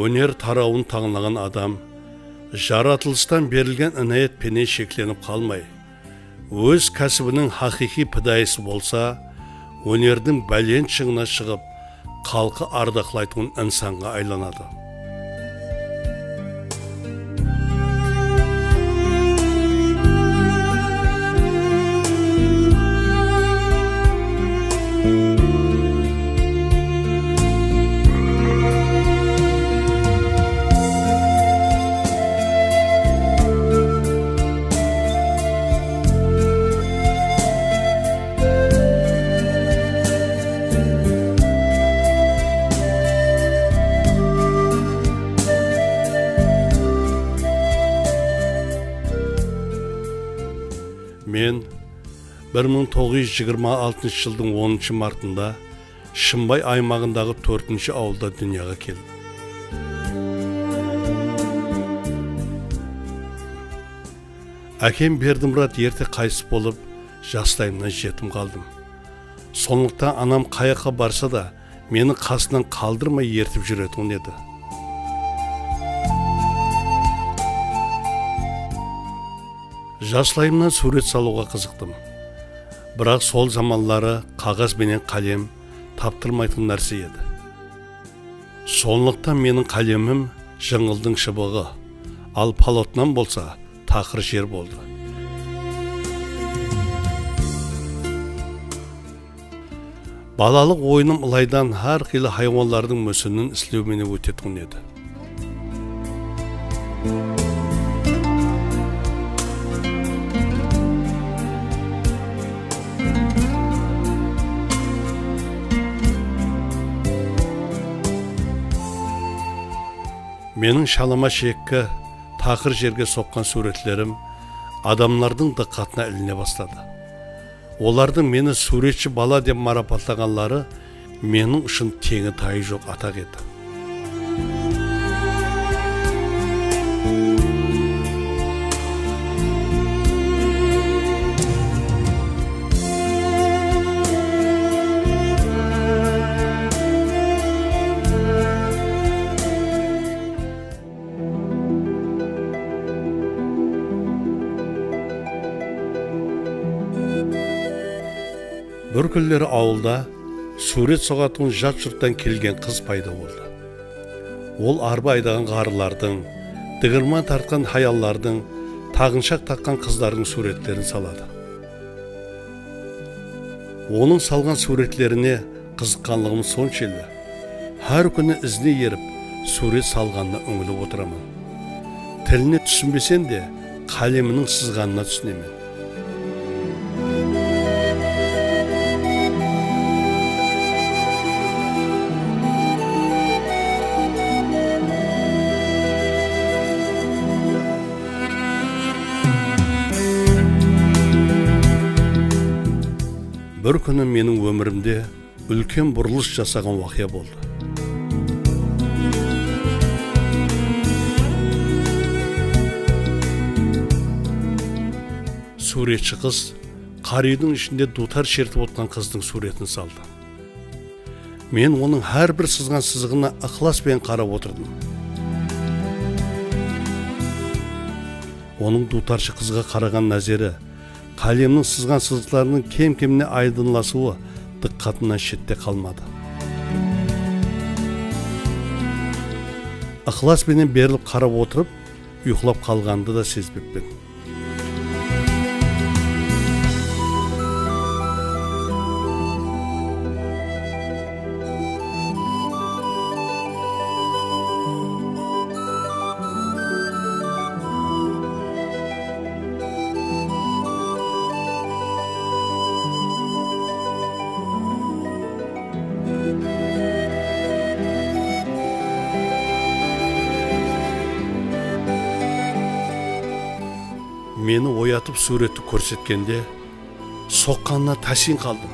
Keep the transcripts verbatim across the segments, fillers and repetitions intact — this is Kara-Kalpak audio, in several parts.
Óner tarawın tańlaǵan adam jaratılıstan berilgen inayat penen sheklenip qalmay, óz kásibiniń haqıyqıy pidayısı bolsa, ónerdiń bálent shıńına shıǵıp, xalqı ardaqlaytuǵın insanǵa aylanadı. Men bir mıń toǵız júz jigirma altınshı jıldıń onınshı martında Shımbay aymaǵındaǵı tórtinshi awılda dúnyaǵa keldim. Ákem Berdimurat erte qaytıs bolıp, jastayımnan jetim qaldım. Sonlıqtan anam qayaqqa barsa da, meni qasınan qaldırmay ertip júretuǵın edi. Jaslayımnan súwret salıwǵa qızıqtım. Biraq sol zamanları qaǵaz benen qálem taptırmaytuǵın nárse edi. Sonlıqtan meniń qálemim jıńıldıń shıbıǵı, al polotnam bolsa taqır jer boldı. Balalıq oyınım ılaydan hár qıylı haywanlardıń músinin islew menen ótetuǵın edi. Meniń shalama shekki, taqır jerge soqqan súwretlerim adamlardıń dıqqatına iline basladı. Olardıń meni súwretshi bala dep marapatlaǵanları meniń ushın teńi-tayı joq ataq edi. Bir kúnleri awılda súwret soǵatuǵın jat jurttan kelgen qız payda boldı. Ol arba aydaǵan ǵarrılardıń, digirman tartqan hayallardıń, taǵınshaq taqqan qızlardıń súwretlerin saladı. Onıń salǵan súwretlerine qızıqqanlıǵım sonshelli, hár kúni izine erip, súwret salǵanına úńilip otıraman. Tiline túsinbesem de, qáleminiń sızǵanına túsinemen. Bir kúni meniń ómirimde úlken burılıs jasaǵan waqıya boldı. Súwretshi qız qara úydiń ishinde duwtar shertip otqan qızdıń súwretin saldı. Men onıń hár bir sızǵan sızıǵına ıqlas penen qarap otırdım. Onıń duwtarshı qızǵa qaraǵan názeri, qálemniń sızǵan sızıqlarınıń kem-kemine aydınlasıwı dıqqatımnan shette qalmadı. Iqlas penen berilip qarap otırıp, uyqılap qalǵandı da sezbeppen. Meni oyatıp súwretti kórsetkende, soqqanına táshin qaldım.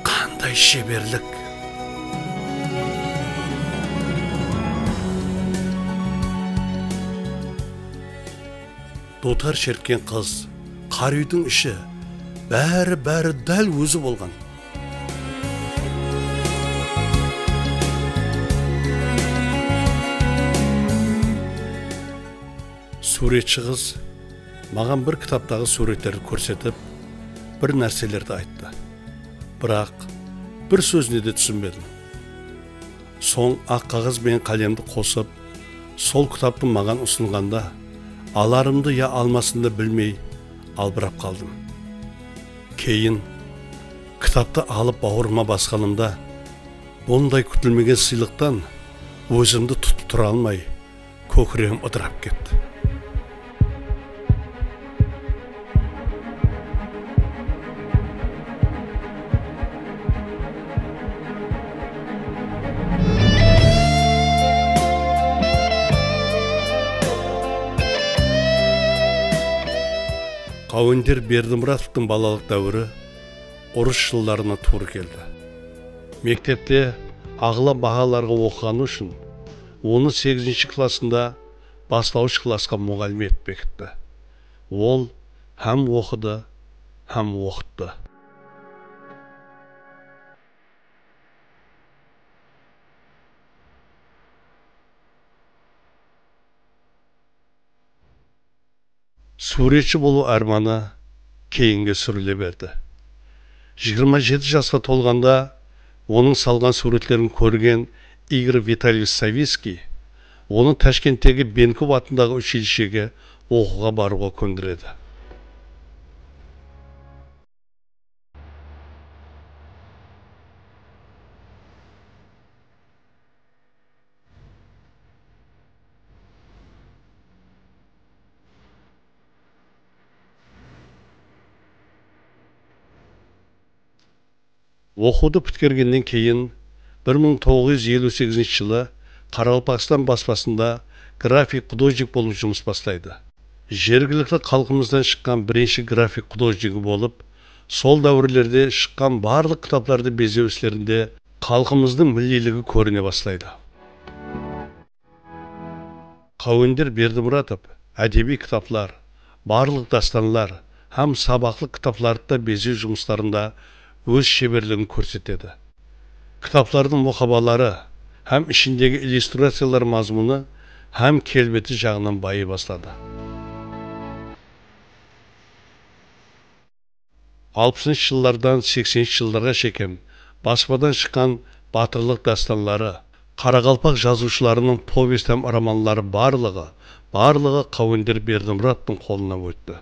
Qanday sheberlik! Duwtar shertken qız, qara úydiń ishi, bári-bári dál ózi bolǵan. Súwretshi qız maǵan bir kitaptaǵı súwretlerdi kórsetip, bir nárselerdi ayttı. Biraq bir sózine de túsinbedim. Soń aq qaǵaz benen qálemdi qosıp, sol kitaptı maǵan usınǵanda, alarımdı ya almasımdı bilmey, albırap qaldım. Keyin kitaptı alıp bawırıma basqanımda, bunday kútilmegen sıylıqtan ózimdi tutıp tura almay, kókiregim ıdırap ketti. Qáwender Berdimuratovtıń balalıq dáwiri urıs jıllarına tuwrı keldi. Mektepte aǵla bahalarǵa oqıǵanı ushın onı segizinshi klassında baslawısh klassqa muǵallim etip bekitti. Ol hám oqıdı, hám oqıttı. Súwretshi bolıw ármanı keyinge súrile berdi. Jigirma jeti jasqa tolǵanda onıń salǵan súwretlerin kórgen Igor Vitalevich Savickiy onı Tashkenttegi Benkov atındaǵı uchilishege oqıwǵa barıwǵa kóndiredi. Oqıwdı pitkergennen keyin bir mıń toǵız júz eliw segizinshi jılı Qaraqalpaqstan baspasında grafik xudojnik bolıp jumıs baslaydı. Jergilikli xalqımızdan shıqqan birinshi grafik xudojnigi bolıp, sol dáwirlerde shıqqan barlıq kitaplardı bezew islerinde xalqımızdıń milliyligi kórine baslaydı. Qáwender Berdimuratov ádebiy kitaplar, barlıq dástanlar hám sabaqlıq kitaplardı da bezew jumıslarında óz sheberligin kórsetedi. Kitaplardıń muqabaları hám ishindegi illyustraciyalar mazmunı hám kelbeti jaǵınan bayıy basladı. Alpısınshı jıllardan sekseninshi jıllarǵa shekem baspadan shıqqan batırlıq dástanları, qaraqalpaq jazıwshılarınıń povest hám romanları barlıǵı, barlıǵı Qáwender Berdimuratovtıń qolına ótti.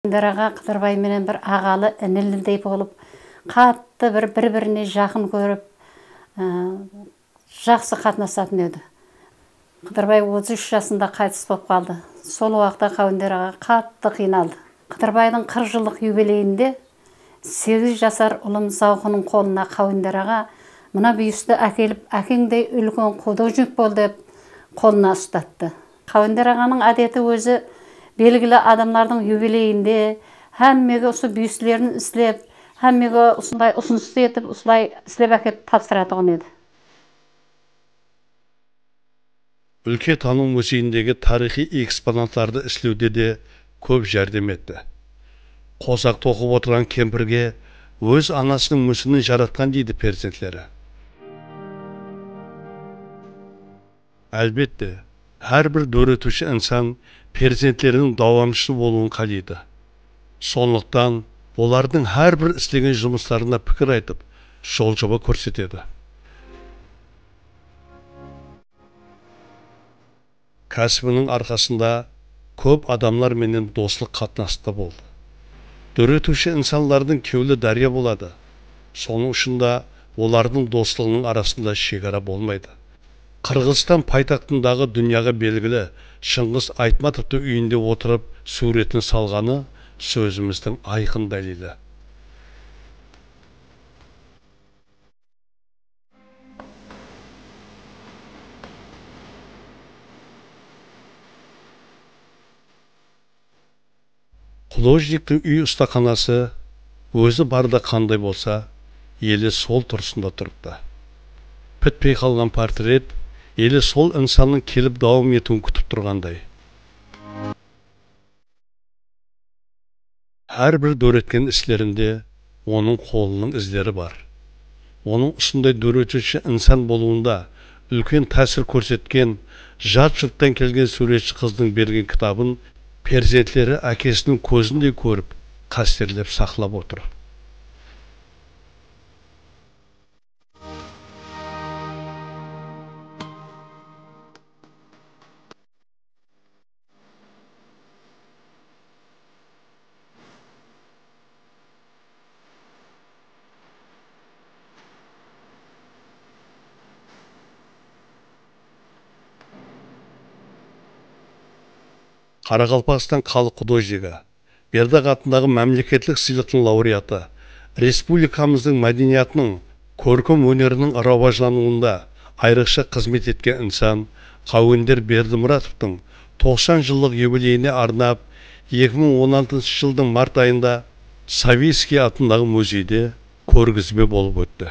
Qáwender aǵa Qıdırbay menen bir aǵalı-inilidey bolıp, qattı bir, bir-birine jaqın kórip, ı, jaqsı qatnasatın edi. Qıdırbay otız úsh jasında qaytıs bolıp qaldı. Sol waqıtta Qáwender aǵa qattı qıynaldı. Qıdırbaydıń qırq jıllıq yubileyinde segiz jasar ulım Zawqınıń qolına Qáwender aǵa mına byusttı ákelip, ákeńdey úlken xudojnik bol dep qolına ustattı. Qáwender aǵanıń ádeti ózi Belgili adamlardıń yubileyinde hámmege usı byustlerin islep, hámmege usınday usınıstı etip, usılay islep ákelip tapsıratuǵın edi. Úlke tanıw muzeyindegi tariyxıy eksponatlardı islewde de kóp járdem etti. Qosaq toqıp otırǵan kempirge óz anasınıń músinin jaratqan deydi perzentleri. Álbette, hár bir dóretiwshi insan perzentleriniń dawamshısı bolıwın qáleydi. Sonlıqtan olardıń hár bir islegen jumıslarına pikir aytıp, jol-joba kórsetedi. Kásibiniń arqasında kóp adamlar menen doslıq qatnasıqta boldı. Dóretiwshi insanlardıń kewli dárya boladı. Sonıń ushın da olardıń doslıǵınıń arasında shegara bolmaydı. Qırǵızstan paytaxtındaǵı dúnyaǵa belgili Shıńǵıs Aytmatovtıń úyinde otırıp súwretin salǵanı sózimizdiń ayqın dálili. Xudojniktiń úy ustaxanası ózi barda qanday bolsa, ele sol turısında turıptı. Pitpey qalǵan portret ele sol insannıń kelip dawam etiwin kútip turǵanday. Hár bir dóretken islerinde onıń qolınıń izleri bar. Onıń usınday dóretiwshi insan bolıwında úlken tásir kórsetken jat jurttan kelgen súwretshi qızdıń bergen kitabın perzentleri ákesiniń kózindey kórip, qásterlep saqlap otır. Qaraqalpaqstan xalıq xudojnigi, Berdaq atındaǵı mámleketlik sıylıqtıń laureatı, respublikamızdıń mádeniyatınıń, kórkem óneriniń rawajlanıwında ayrıqsha xızmet etken insan Qáwender Berdimuratovtıń toqsan jıllıq yubileyine arnap, eki mıń on altınshı jıldıń mart ayında Savickiy atındaǵı muzeyde kórgizbe bolıp ótti.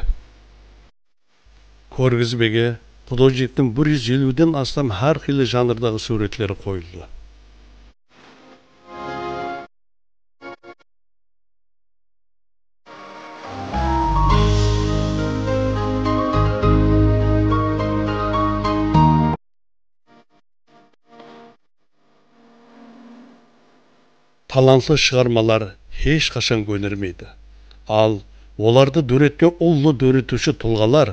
Kórgizbege xudojniktiń bir júz eliwden aslam hár qıylı janrdaǵı súwretleri qoyıldı. Talantlı shıǵarmalar hesh qashan gónermeydi. Al, olardı dóretken ullı dóretiwshi tulǵalar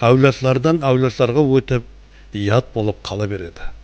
áwladlardan áwladlarǵa ótip, yad bolıp qala beredi.